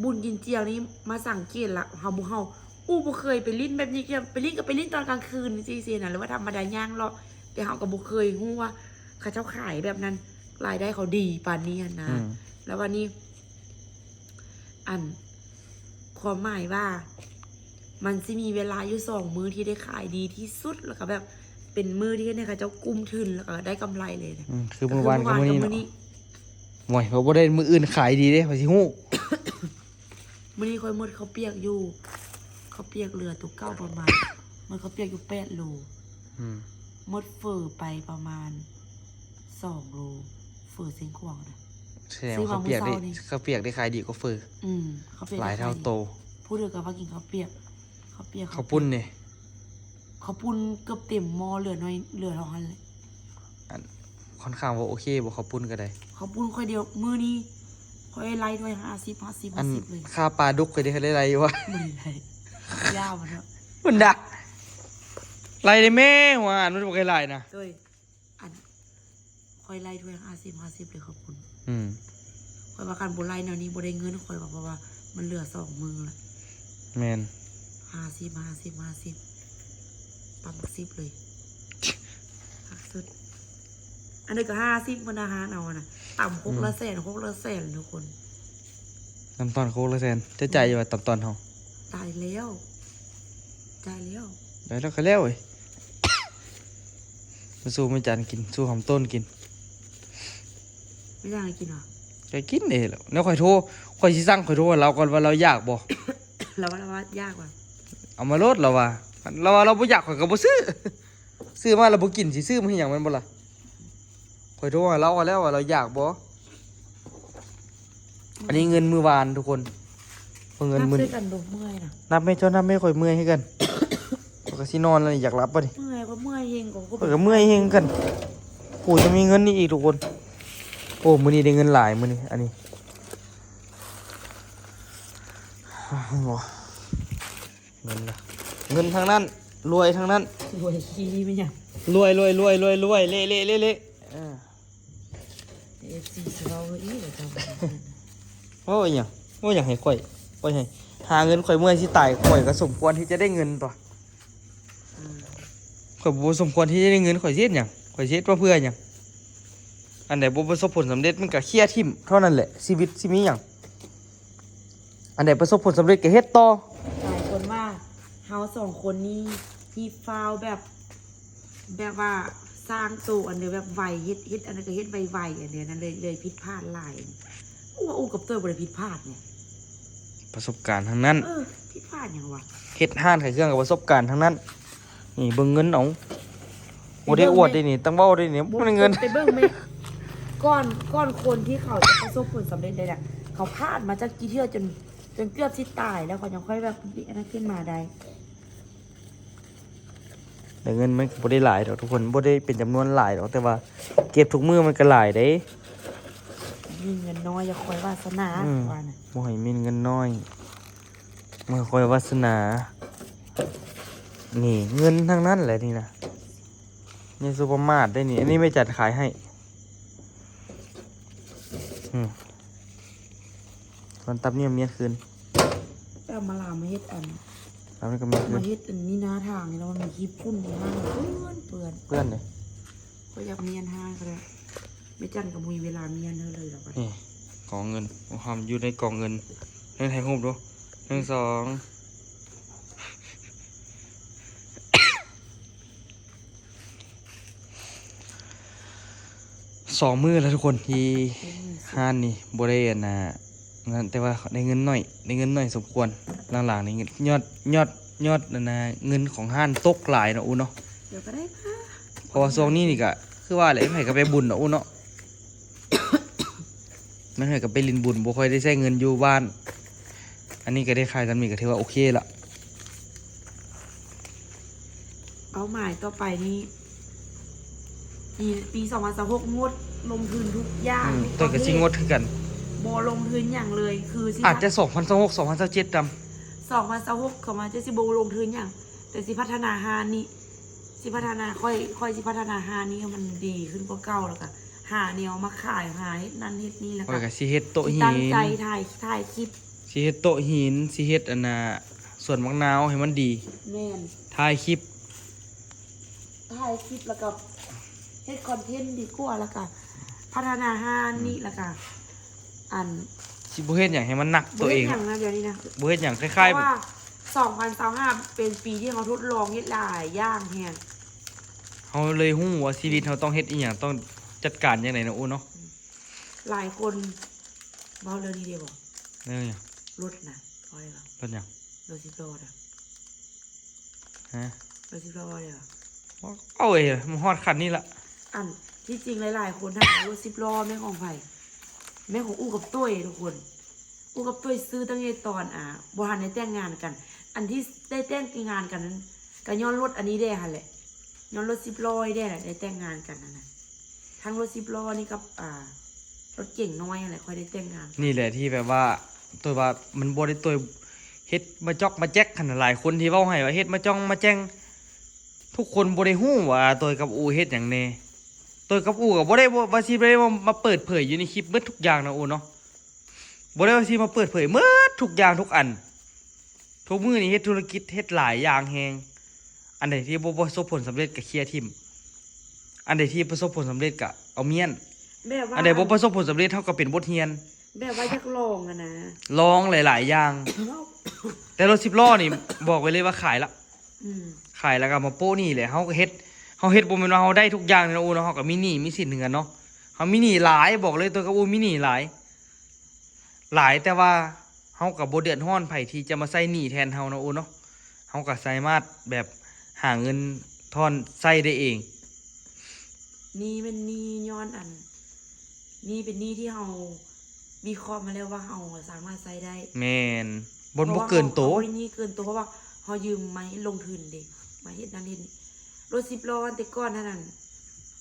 ບຸນກິນຈຽວນີ້ມາສັງເກດລະ ເຮົາບໍ່ ເຮົາ ອູ້ ບໍ່ເຄີຍໄປຫຼິ້ນແບບນີ້ເທື່ອ ໄປຫຼິ້ນກໍໄປຫຼິ້ນຕອນກາງຄືນຊີ້ໆນະ ຫຼືວ່າທຳມະດາຍ່າງເລາະ ແຕ່ເຮົາກໍບໍ່ເຄີຍຮູ້ວ່າເຂົາເຈົ້າຂາຍແບບນັ້ນ ລາຍໄດ້ເຂົາດີປານນີ້ຫັ້ນນະ. ອືມ ແລ້ວບາດນີ້ ອັນ ຄວາມໝາຍວ່າ ມັນຊິມີເວລາຢູ່ສອງມື້ທີ່ໄດ້ຂາຍດີທີ່ສຸດ ແລ້ວກໍແບບເປັນມື້ທີ່ເຮັດໃຫ້ເຂົາເຈົ້າກຸ້ມທຶນ ແລ້ວກໍໄດ້ກຳໄລເລີຍນະ. ອືມ ຄືມື້ວານກັບມື້ນີ້ເນາະ. ໂອ້ຍ ເຂົາບໍ່ໄດ້ມື້ອື່ນຂາຍດີເດ້ ໃຜຊິຮູ້. ມື້ນີ້ຂ້ອຍໝົດເຂົ້າປຽກຢູ່ ເຂົ້າປຽກເຫຼືອໂຕເກົ່າປະມານ ໝົດເຂົ້າປຽກຢູ່ແປດໂລ. ອືມ ໝົດເຝີໄປປະມານສອງໂລ ເຝີເຊງຂວາງນະ. ສະແດງວ່າເຂົ້າປຽກໄດ້ ເຂົ້າປຽກໄດ້ຂາຍດີກວ່າເຝີ. ອືມ ເຂົ້າປຽກຫຼາຍເທົ່າໂຕ. ຜູ້ເດີກໍວ່າກິນເຂົ້າປຽກ ເຂົ້າປຽກ ເຂົ້າປຸ້ນເດ? ເຂົ້າປຸ້ນເກືອບເຕັມໝໍ້ ເຫຼືອໜ້ອຍ ເຫຼືອເທົ່າຫັ້ນແຫຼະ. ອັນ ຂ້ອນຂ້າງວ່າໂອເຄບໍ່ ເຂົ້າປຸ້ນກໍໄດ້. ເຂົ້າປຸ້ນຂ້ອຍດຽວ ມື້ນີ້ຂ້ອຍໄລ່ຖ້ວຍຫ້າສິບ ຫ້າສິບ ຫ້າສິບເລີຍ. ຄ່າປາດຸກຂ້ອຍໄດ້ ໄດ້ໄລ່ຢູ່ວະ? ບໍ່ໄດ້ໄລ່ ຢ່າມັນເນາະ ມັນດາ ໄລ່ໄດ້ແມ່ ຫົວອານມັນບໍ່ໄດ້ໄລ່ນະ. ໂດຍ ອັນ ຂ້ອຍໄລ່ຖ້ວຍຫ້າສິບ ຫ້າສິບເລີຍເຂົ້າປຸ້ນ. ອືມ ຂ້ອຍວ່າຄັນບໍ່ໄລ່ແນວນີ້ບໍ່ໄດ້ເງິນ ຂ້ອຍວ່າ ເພາະວ່າມັນເຫຼືອສອງມື້ລະ. ແມ່ນ ຫ້າສິບ ຫ້າສິບ ຫ້າສິບ ປາໝາກສິບເລີຍ ຄັກສຸດ. ອັນນີ້ກໍຫ້າສິບ ເພິ່ນນະ ຫານເອົານະ ຕຳຄົກລະແສນ ຄົກລະແສນທຸກຄົນ. ຕຳຕອນຄົກລະແສນ ເຈົ້າຈ່າຍຢູ່ວ່າຕຳຕອນເຮົາ? ຕາຍແລ້ວ ຕາຍແລ້ວ ໄດ້ແລ້ວກໍແລ້ວເອີຍ. ມາສູ່ແມ່ຈັນກິນ ສູ່ຫອມຕົ້ນກິນ. ແມ່ຈັນໃຫ້ກິນຫວາ? ກໍກິນເດ້. ແລ້ວຂ້ອຍໂທ ຂ້ອຍຊິສັ່ງ ຂ້ອຍໂທຫາລາວກ່ອນວ່າລາວຢາກບໍ່? ລາວວ່າ ລາວວ່າຢາກຫວາ? ເອົາມາໂລດ ລາວວ່າ ລາວວ່າລາວບໍ່ຢາກ ຂ້ອຍກໍບໍ່ຊື້. ຊື້ມາແລ້ວບໍ່ກິນ ຊິຊື້ມາເຮັດຫຍັງ ແມ່ນບໍ່ລະ? ຂ້ອຍໂທຫາລາວກໍແລ້ວວ່າລາວຢາກບໍ່. ອັນນີ້ເງິນມື້ວານທຸກຄົນ ເພິ່ນເງິນມື້ນີ້. ນັບໃສ່ກັນບໍ່ເມື່ອຍນະ? ນັບແມ່ ເຈົ້ານັບແມ່ ຂ້ອຍເມື່ອຍຄືກັນ. ຂ້ອຍກໍຊິນອນແລ້ວນີ້ ຢາກຫຼັບບາດນີ້. ເມື່ອຍ ຂ້ອຍເມື່ອຍແຮງ ຂ້ອຍກໍເມື່ອຍແຮງຄືກັນ. ໂອ້ ຍັງມີເງິນນີ້ອີກທຸກຄົນ. ໂອ້ ມື້ນີ້ໄດ້ເງິນຫຼາຍມື້ນີ້ ອັນນີ້. ເງິນນະ ເງິນທັງນັ້ນ ລວຍທັງນັ້ນ. ລວຍຂີ້ແມ່ນຫຍັງ? ລວຍ ລວຍ ລວຍ ລວຍ ລວຍ ເລະ ເລະ ເລະ ເລະ. ເອີ ເອັຟຊີຊິເວົ້າອີກແລ້ວເຈົ້າ. ເວົ້າອີ່ຫຍັງ? ເວົ້າຫຍັງໃຫ້ຂ້ອຍ? ຂ້ອຍໃຫ້ ຫາເງິນ ຂ້ອຍເມື່ອຍຊິຕາຍ ຂ້ອຍກໍສົມຄວນທີ່ຈະໄດ້ເງິນຕົວະ. ອືມ ຂ້ອຍບໍ່ສົມຄວນທີ່ຈະໄດ້ເງິນ ຂ້ອຍຊິເຮັດຫຍັງ? ຂ້ອຍຊິເຮັດມາເພື່ອຫຍັງ? ອັນໃດບໍ່ປະສົບຜົນສຳເລັດ ມັນກໍເຄຍຖິ້ມເທົ່ານັ້ນແຫຼະ ຊີວິດຊິມີຫຍັງ? ອັນໃດປະສົບຜົນສຳເລັດກໍເຮັດຕໍ່. ຫຼາຍຄົນວ່າເຮົາສອງຄົນນີ້ຮີບຟ້າວແບບ ແບບວ່າສ້າງໂຕອັນດຽວແບບໄວ ເຮັດ ເຮັດອັນໃດກໍເຮັດໄວໆ ອັນດຽວນັ້ນເລີຍ ເລີຍຜິດພາດຫຼາຍ. ອູ້ວ່າອູ້ກັບເຕີຍບໍ່ໄດ້ຜິດພາດຫຍັງ ປະສົບການທັງນັ້ນ. ເອີ ຜິດພາດຫຍັງວະ? ເຮັດຮ້ານຂາຍເຄື່ອງກໍປະສົບການທັງນັ້ນ. ນີ້ເບິ່ງເງິນເອົາ ບໍ່ໄດ້ອວດເດ້ນີ້ ຕ້ອງເວົ້າເດ້ນີ້ ບໍ່ແມ່ນເງິນ. ໄປເບິ່ງແມ່ ກ່ອນ ກ່ອນຄົນທີ່ເຂົາຈະປະສົບຜົນສຳເລັດໄດ້ນະ ເຂົາພາດມາຈັກກ່ເທື່ອ ຈົນ ຈົນເກືອບຊິຕາຍແລ້ວ ເຂົາຍັງຄ່ອຍແບບມີອັນນັ້ນຂຶ້ນມາໄດ້. ແຕ່ເງິນມັນກໍບໍ່ໄດ້ຫຼາຍດອກທຸກຄົນ ບໍ່ໄດ້ເປັນຈຳນວນຫຼາຍດອກ ແຕ່ວ່າເກັບທຸກມື້ມັນກໍຫຼາຍເດ້. ມີເງິນນ້ອຍຢ່າຄອຍວາສະໜາ ອືມ ວ່ານະ ບໍ່ໃຫ້ມີເງິນນ້ອຍ. ເມື່ອຂ້ອຍວາສະໜາ ນີ້ເງິນທັງນັ້ນແຫຼະນີ້ນະ ໃນຊຸບເປີມາດໄດ້ນີ້ ອັນນີ້ແມ່ຈັນຂາຍໃຫ້ ອືມ ສ່ວນຕັບນີ້ເມຍຄືນ ແຕ່ມາລາມາເຮັດອັນ ຕັບນີ້ກໍເມຍຄືນ ມາເຮັດອັນນີ້ໜ້າທາງນີ້ແລ້ວມັນມີຂີ້ຝຸ່ນທີ່ຫ້າງເປື້ອນ ເປື້ອນເດ້. ຂ້ອຍຢາກມ້ຽນຫ້າງກໍໄດ້ ແມ່ຈັນກໍບໍ່ມີເວລາມ້ຽນເທື່ອເລີຍລະບັດນີ້. ກອງເງິນ ໂອ້ ຫາມຢູ່ໃນກອງເງິນ ເງິນຖ່າຍຮູບດູ ໜຶ່ງ ສອງ ສອງມື້ແລ້ວທຸກຄົນ ທີ່ຮ້ານນີ້ບໍ່ໄດ້ອັນນ່າ ນັ້ນ ແຕ່ວ່າໄດ້ເງິນໜ້ອຍ ໄດ້ເງິນໜ້ອຍສົມຄວນ. ຫຼັງໆນີ້ຍອດ ຍອດ ຍອດອັນນ່າ ເງິນຂອງຮ້ານຕົກຫຼາຍເນາະ ອູເນາະ. ດຽວກໍໄດ້ມາ ເພາະວ່າຊ່ວງນີ້ນີ້ກະຄືວ່າແຫຼະ ໃຜກໍໄປບຸນເນາະ ອູເນາະ. ແມ່ນຂ້ອຍກໍໄປຫຼິ້ນບຸນ ບໍ່ຄ່ອຍໄດ້ໃຊ້ເງິນຢູ່ບ້ານ. ອັນນີ້ກໍໄດ້ຂາຍສ່ຳນີ້ກໍຖືວ່າໂອເຄລະ. ເປົ້າໝາຍຕໍ່ໄປນີ້ ປີ ປີສອງພັນຊາວຫົກ ງົດລົງທຶນທຸກຢ່າງ ອືມ ເຮັດ ຂ້ອຍກໍຊິງົດຄືກັນ ບໍ່ລົງທຶນຫຍັງເລີຍ ຄືຊິ ອາດຈະສອງພັນຊາວຫົກ ສອງພັນຊາວເຈັດນຳ ສອງພັນຊາວຫົກ ສອງພັນຊາວເຈັດ ຊິບໍ່ລົງທຶນຫຍັງ ແຕ່ຊິພັດທະນາຮ້ານນີ້ ຊິພັດທະນາ ຂ້ອຍ ຂ້ອຍຊິພັດທະນາຮ້ານນີ້ໃຫ້ມັນດີຂຶ້ນກວ່າເກົ່າ ແລ້ວກໍຫາແນວມາຂາຍ ຫາເຮັດນັ້ນເຮັດນີ້ ແລ້ວກໍ ຂ້ອຍກໍຊິເຮັດໂຕະຫີນ ຕັ້ງໃຈຖ່າຍ ຖ່າຍຄລິບ ຊິເຮັດໂຕະຫີນ ຊິເຮັດອັນນ່າ ສວນໝາກນາວໃຫ້ມັນດີ ແມ່ນ ຖ່າຍຄລິບ ຖ່າຍຄລິບ ແລ້ວກໍເຮັດຄອນເທັນດີກວ່າ ແລ້ວກໍພັດທະນາຮ້ານນີ້ ອືມ ແລ້ວກໍ ອັນ ຊິບໍ່ເຮັດຫຍັງໃຫ້ມັນໜັກຕົວເອງ ບໍ່ເຮັດຫຍັງນະ ດຽວນີ້ນະ ບໍ່ເຮັດຫຍັງ ຄ້າຍໆ ເພາະວ່າ ສອງພັນຊາວຫ້າ ເປັນປີທີ່ເຮົາທົດລອງເຮັດຫຼາຍຢ່າງແຮງ ເຮົາເລີຍຮູ້ວ່າຊີວິດເຮົາຕ້ອງເຮັດອີ່ຫຍັງ ຕ້ອງຈັດການຈັ່ງໃດເນາະ ໂອ້ເນາະ. ອືມ ຫຼາຍຄົນເວົ້າເລື່ອງນີ້ໄດ້ບໍ່? ເລື່ອງຫຍັງ? ລົດນະ ເວົ້າໄດ້ບໍ່? ລົດຫຍັງ? ລົດສິບລໍ້ນະ. ຮະ? ລົດສິບລໍ້ເດ້ ເອົາເອີຍ ມາຮອດຂັ້ນນີ້ລະ. ອັນ ທີ່ຈິງຫຼາຍໆຄົນຖາມວ່າລົດສິບລໍ້ແມ່ນຂອງໃຜ? ແມ່ນຂອງອູ່ກັບຕຸ້ຍທຸກຄົນ. ອູ່ກັບຕຸ້ຍຊື້ຕັ້ງແຕ່ຕອນ ອ່າ ບໍ່ທັນໄດ້ແຕ່ງງານກັນ. ອັນທີ່ໄດ້ແຕ່ງງານກັນນັ້ນ ກໍຍ້ອນລົດອັນນີ້ແດ່ຫັ້ນແຫຼະ. ຍ້ອນລົດສິບລໍ້ແດ່ແຫຼະ ໄດ້ແຕ່ງງານກັນຫັ້ນນະ. ທັງລົດສິບລໍ້ນີ້ກັບ ອ່າ ລົດເກັງນ້ອຍຫັ້ນແຫຼະ ຄ່ອຍໄດ້ແຕ່ງງານ. ນີ້ແຫຼະທີ່ແບບວ່າ ໂຕຍວ່າມັນບໍ່ໄດ້ໂຕຍເຮັດມາຈອກມາແຈກຫັ້ນນະ. ຫຼາຍຄົນທີ່ເວົ້າໃຫ້ວ່າເຮັດມາຈ້ອງມາແຈ້ງ ທຸກຄົນບໍ່ໄດ້ຮູ້ວ່າໂຕຍກັບອູ່ເຮັດຫຍັງແດ່. ໂຕຍກັບອູ່ກໍບໍ່ໄດ້ວ່າຊິໄດ້ມາເປີດເຜີຍຢູ່ໃນຄລິບເບິດທຸກຢ່າງນະ ອູ່ເນາະ. ບໍ່ໄດ້ວ່າຊິມາເປີດເຜີຍເໝິດທຸກຢ່າງທຸກອັນ. ທຸກມື້ນີ້ເຮັດທຸລະກິດ ເຮັດຫຼາຍຢ່າງແຮງ. ອັນໃດທີ່ບໍ່ປະສົບຜົນສຳເລັດກໍເຄຍຖິ້ມ. ອັນໃດທີ່ປະສົບຜົນສຳເລັດກໍເອົາມ້ຽນ. ແບບວ່າ ອັນໃດບໍ່ປະສົບຜົນສຳເລັດ ເຮົາກໍເປັນບົດຮຽນ. ແບບວ່າຢາກລອງຫັ້ນນະ. ລອງຫຼາຍໆຢ່າງ. ແຕ່ລົດສິບລໍ້ນີ້ບອກໄວ້ເລີຍວ່າຂາຍລະ. ອືມ ຂາຍແລ້ວກໍມາໂປະໜີ້ແຫຼະ. ເຮົາກໍເຮັດ ເຮົາເຮັດບໍ່ແມ່ນວ່າເຮົາໄດ້ທຸກຢ່າງເນາະ ອູ່ເນາະ. ເຮົາກໍມີໜີ້ມີສິນຄືກັນເນາະ. ເຮົາມີໜີ້ຫຼາຍ ບອກເລີຍ ໂຕຍກັບອູ່ມີໜີ້ຫຼາຍ. ຫຼາຍ ແຕ່ວ່າເຮົາກໍບໍ່ເດືອດຮ້ອນໃຜທີ່ຈະມາໃຊ້ໜີ້ແທນເຮົາເນາະ ອູ່ເນາະ. ເຮົາກໍສາມາດແບບຫາເງິນທອນໃຊ້ໄດ້ເອງ. ໜີ້ແມ່ນໜີ້ຍ້ອນອັນ ໜີ້ເປັນໜີ້ທີ່ເຮົາວິເຄາະມາແລ້ວວ່າເຮົາສາມາດໃຊ້ໄດ້. ແມ່ນ ບໍ່ ບໍ່ເກີນໂຕ. ເພາະວ່າເຮົາບໍ່ໄດ້ໜີ້ເກີນໂຕ ເພາະວ່າເຮົາຢືມມາເຮັດລົງທຶນເດ້ ມາເຮັດນັ້ນເຮັດນີ້. ລົດສິບລໍ້ແຕ່ກ່ອນຫັ້ນ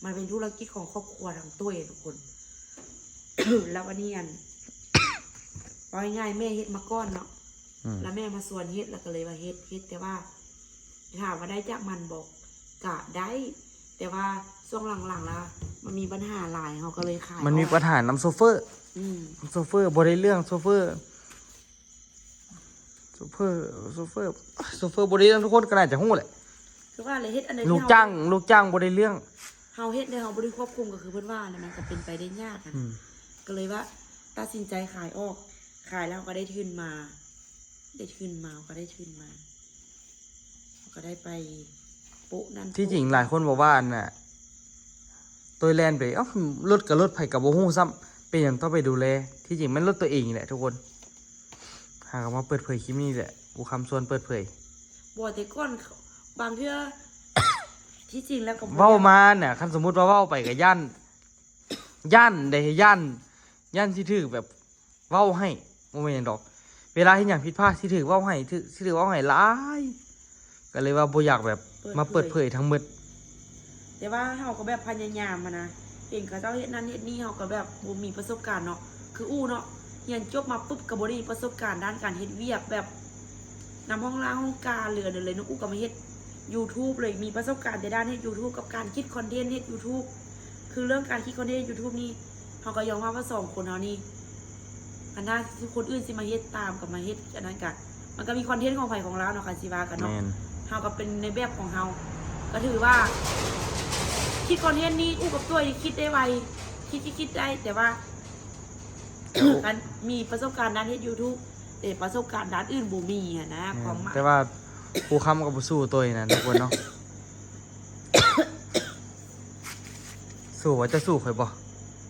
ມັນເປັນທຸລະກິດຂອງຄອບຄົວທັງໂຕເອງທຸກຄົນ. ແລ້ວບັດນີ້ອັນ ເວົ້າງ່າຍໆ ແມ່ເຮັດມາກ່ອນເນາະ. ອືມ ແລ້ວແມ່ມາຊວນເຮັດ ແລ້ວກໍເລີຍວ່າເຮັດ ເຮັດ ແຕ່ວ່າຖາມວ່າໄດ້ຈາກມັນບໍ່? ກະໄດ້ ແຕ່ວ່າຊ່ວງຫຼັງໆ ລະ ມັນມີບັນຫາຫຼາຍ ເຮົາກໍເລີຍຂາຍ ມັນມີ ອອກ ບັນຫານຳໂຊເຟີ. ອືມ ໂຊເຟີບໍ່ໄດ້ເລື່ອງ ໂຊເຟີ. ໂຊເຟີ ໂຊເຟີ ໂຊເຟີບໍ່ໄດ້ເລື່ອງ ທຸກຄົນກໍໜ້າຈະຮູ້ແຫຼະ. ຄືວ່າແຫຼະ ເຮັດອັນໃດທີ່ ລູກຈ້າງ ເຮົາ ລູກຈ້າງບໍ່ໄດ້ເລື່ອງ. ເຮົາເຮັດແລ້ວເຮົາບໍ່ໄດ້ຄວບຄຸມ ກໍຄືເພິ່ນວ່າແຫຼະ ມັນກໍເປັນໄປໄດ້ຍາກ. ອືມ ກໍເລີຍວ່າຕັດສິນໃຈຂາຍອອກ. ຂາຍແລ້ວເຮົາກໍໄດ້ທຶນມາ ໄດ້ທຶນມາ ເຮົາກໍໄດ້ທຶນມາ ເຮົາກໍໄດ້ໄປໂປະນັ້ນ ທີ່ຈິງຫຼາຍຄົນບອກວ່າອັນນ່າ ໂຕຍແລ່ນໄປ ເອົ້າ ລົດກໍລົດໃຜກໍບໍ່ຮູ້ຊ້ຳ ເປັນຫຍັງຕ້ອງໄປດູແລ? ທີ່ຈິງແມ່ນລົດໂຕເອງນີ້ແຫຼະທຸກຄົນ. ຫາກໍມາເປີດເຜີຍຄລິບນີ້ແຫຼະ ອູ່ຄຳຊວນເປີດເຜີຍ. ບໍ່ ແຕ່ກ່ອນບາງເທື່ອ ທີ່ຈິງແລ້ວກໍບໍ່ ເວົ້າມານະ ຄັນສົມມຸດວ່າເວົ້າໄປກໍຢ້ານ ຢ້ານເດ້ ຢ້ານ ຢ້ານຊິຖືກແບບ ເວົ້າໃຫ້ ບໍ່ແມ່ນຫຍັງດອກ ເວລາເຮັດຫຍັງຜິດພາດຊິຖືກເວົ້າໃຫ້ ຖືກ ຊິຖືກເວົ້າໃຫ້ຫຼາຍ ກໍເລີຍວ່າບໍ່ຢາກແບບ ເປີດເຜີຍ ມາເປີດເຜີຍທັງໝົດ. ແຕ່ວ່າເຮົາກໍແບບພະຍາຍາມຫັ້ນນະ ເຫັນເຂົາເຈົ້າເຮັດນັ້ນເຮັດນີ້ ເຮົາກໍແບບບໍ່ມີປະສົບການເນາະ ຄືອູ່ເນາະ ຮຽນຈົບມາປຶບກໍບໍ່ໄດ້ມີປະສົບການດ້ານການເຮັດວຽກ ແບບ ນຳຫ້ອງລ້າງຫ້ອງການ ຫຼື ອັນນັ້ນເລີຍ. ນ້ອງອູກະມາເຮັດຢູທູບເລີຍ ມີປະສົບການແຕ່ດ້ານເຮັດຢູທູບກັບການຄິດຄອນເທັນເຮັດຢູທູບ. ຄືເລື່ອງການຄິດຄອນເທັນເຮັດຢູທູບນີ້ ເຮົາກໍຍອມຮັບວ່າສອງຄົນເຮົານີ້ ອັນນັ້ນ ຄົນອື່ນຊິມາເຮັດຕາມ ກໍມາເຮັດອັນນັ້ນກະ ມັນກໍມີຄອນເທັນຂອງໃຜຂອງລາວເນາະ ຄັນຊິວ່າກັນເນາະ. ແມ່ນ ເຮົາກໍເປັນໃນແບບຂອງເຮົາ ກໍຖືວ່າຄິດຄອນເທັນນີ້ ອູກັບຕົວຍນີ້ຄິດໄດ້ໄວ ຄິດ ຄິດ ຄິດໄດ້ ແຕ່ວ່າ ການມີປະສົບການດ້ານເຮັດຢູທູບ ແຕ່ປະສົບການດ້ານອື່ນບໍ່ມີຫັ້ນນະ. ແມ່ນ ຄວາມໝາຍ ແຕ່ວ່າຄູຄຳກໍບໍ່ສູ້ຕົວຍນະທຸກຄົນເນາະ. ສູ້ ວ່າຈະສູ້ຂ້ອຍບໍ່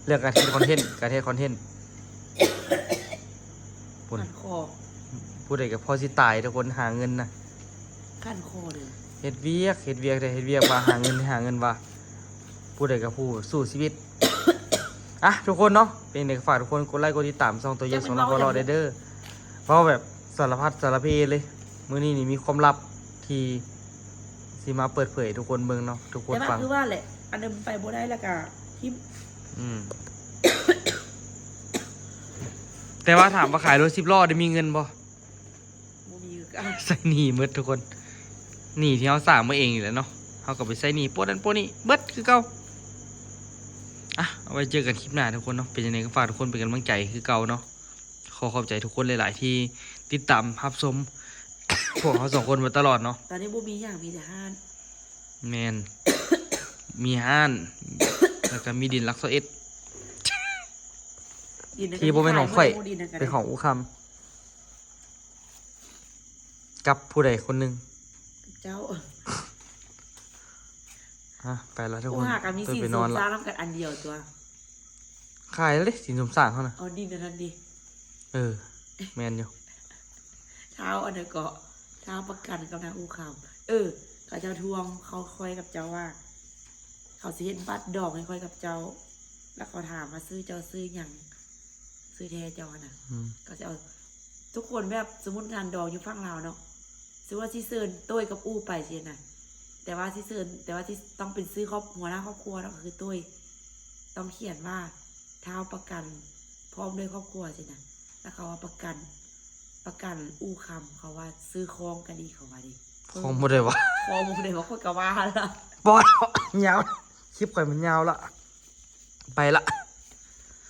ເລື່ອງການເຮັດຄອນເທັນ ການເຮັດຄອນເທັນ ພຸ້ນ ຄັນຄໍ ຜູ້ໃດກໍພໍຊິຕາຍທຸກຄົນ ຫາເງິນນະ ຄັນຄໍເລີຍ. ເຮັດວຽກ ເຮັດວຽກເດ້ ເຮັດວຽກວ່າຫາເງິນ ຫາເງິນວ່າ ຜູ້ໃດກໍຜູ້ສູ້ຊີວິດ. ອ່ະ ທຸກຄົນເນາະ ເປັນໃດກໍຝາກທຸກຄົນກົດໄລກົດຕິດຕາມຊ່ອງຕົວເຢັນສອງລາວຫົວເລາະໄດ້ເດີ. ເວົ້າແບບສາລະພັດສາລະເພເລີຍ. ມື້ນີ້ນີ້ມີຄວາມລັບທີ່ຊິມາເປີດເຜີຍໃຫ້ທຸກຄົນເບິ່ງເນາະ ທຸກຄົນ ແຕ່ວ່າ ຟັງ ຄືວ່າແຫຼະ ອັນນັ້ນໄປບໍ່ໄດ້ ແລ້ວກະທິມ ອືມ ແຕ່ວ່າຖາມວ່າຂາຍລົດສິບລໍ້ໄດ້ມີເງິນບໍ່? ບໍ່ມີຄືກັນ ໃຊ້ໜີ້ໝົດທຸກຄົນ ໜີ້ທີ່ເຮົາສ້າງມາເອງນີ້ແຫຼະເນາະ. ເຮົາກໍໄປໃຊ້ໜີ້ໂປະນັ້ນໂປະນີ້ເບິດຄືເກົ່າ. ອ່ະ ເອົາໄວ້ເຈີກັນຄລິບໜ້າທຸກຄົນເນາະ. ເປັນຈັ່ງໃດກໍຝາກທຸກຄົນເປັນກຳລັງໃຈຄືເກົ່າເນາະ. ຂໍຂອບໃຈທຸກຄົນຫຼາຍໆທີ່ຕິດຕາມຮັບຊົມພວກເຮົາສອງຄົນມາຕະຫຼອດເນາະ. ຕອນນີ້ບໍ່ມີຫຍັງ ມີແຕ່ຮ້ານ. ແມ່ນ ມີຮ້ານ ແລ້ວກໍມີດິນຫຼັກຊາວເອັດ ທີ່ບໍ່ແມ່ນຂອງຂ້ອຍ ເປັນຂອງອູຄຳ ກັບຜູ້ໃດຄົນໜຶ່ງ ເຈົ້າ. ຮະ ໄປລະທຸກຄົນ ຫາກໍມີສິນສົມສ້າງນຳກັນອັນດຽວຕົວະ. ຂາຍເລີຍສິນສົມສ້າງເຮົານະ. ເອົາດິນອັນນັ້ນດິ. ເອີ ແມ່ນຢູ່. ທ້າວອັນນັ້ນເກາະ ທ້າວປະກັນກັບນາງອູຄຳ. ເອີ ເຂົາເຈົ້າທວງເຂົາ ຂ້ອຍກັບເຈົ້າວ່າ ເຂົາຊິເຮັດບັດດອງໃຫ້ຂ້ອຍກັບເຈົ້າ ແລ້ວເຂົາຖາມວ່າຊື່ເຈົ້າຊື່ຫຍັງ ຊື່ແທ້ເຈົ້າຫັ້ນນະ. ອືມ ເຂົາຊິເອົາທຸກຄົນ ແບບສົມມຸດງານດອງຢູ່ຝັ່ງລາວເນາະ ສົມມຸດວ່າຊິເຊີນໂຕ້ຍກັບອູໄປຊີ້ນະ ແຕ່ວ່າຊິເຊີນ ແຕ່ວ່າຊິຕ້ອງເປັນຊື່ຄອບ ຫົວໜ້າຄອບຄົວເນາະ ກໍຄືໂຕ້ຍ ຕ້ອງຂຽນວ່າ ທ້າວປະກັນ ພ້ອມດ້ວຍຄອບຄົວຊີ້ນະ. ແລ້ວເຂົາວ່າປະກັນ ປະກັນອູຄຳ ເຂົາວ່າຊື່ຄອງກໍດີ ເຂົາວ່າເດ. ຄອງບໍ່ໄດ້ວະ ຄອງບໍ່ໄດ້ວະ ຂ້ອຍກໍວ່າລະ ບໍ່ ຍາວ ຄລິບຂ້ອຍມັນຍາວລະ ໄປລະ.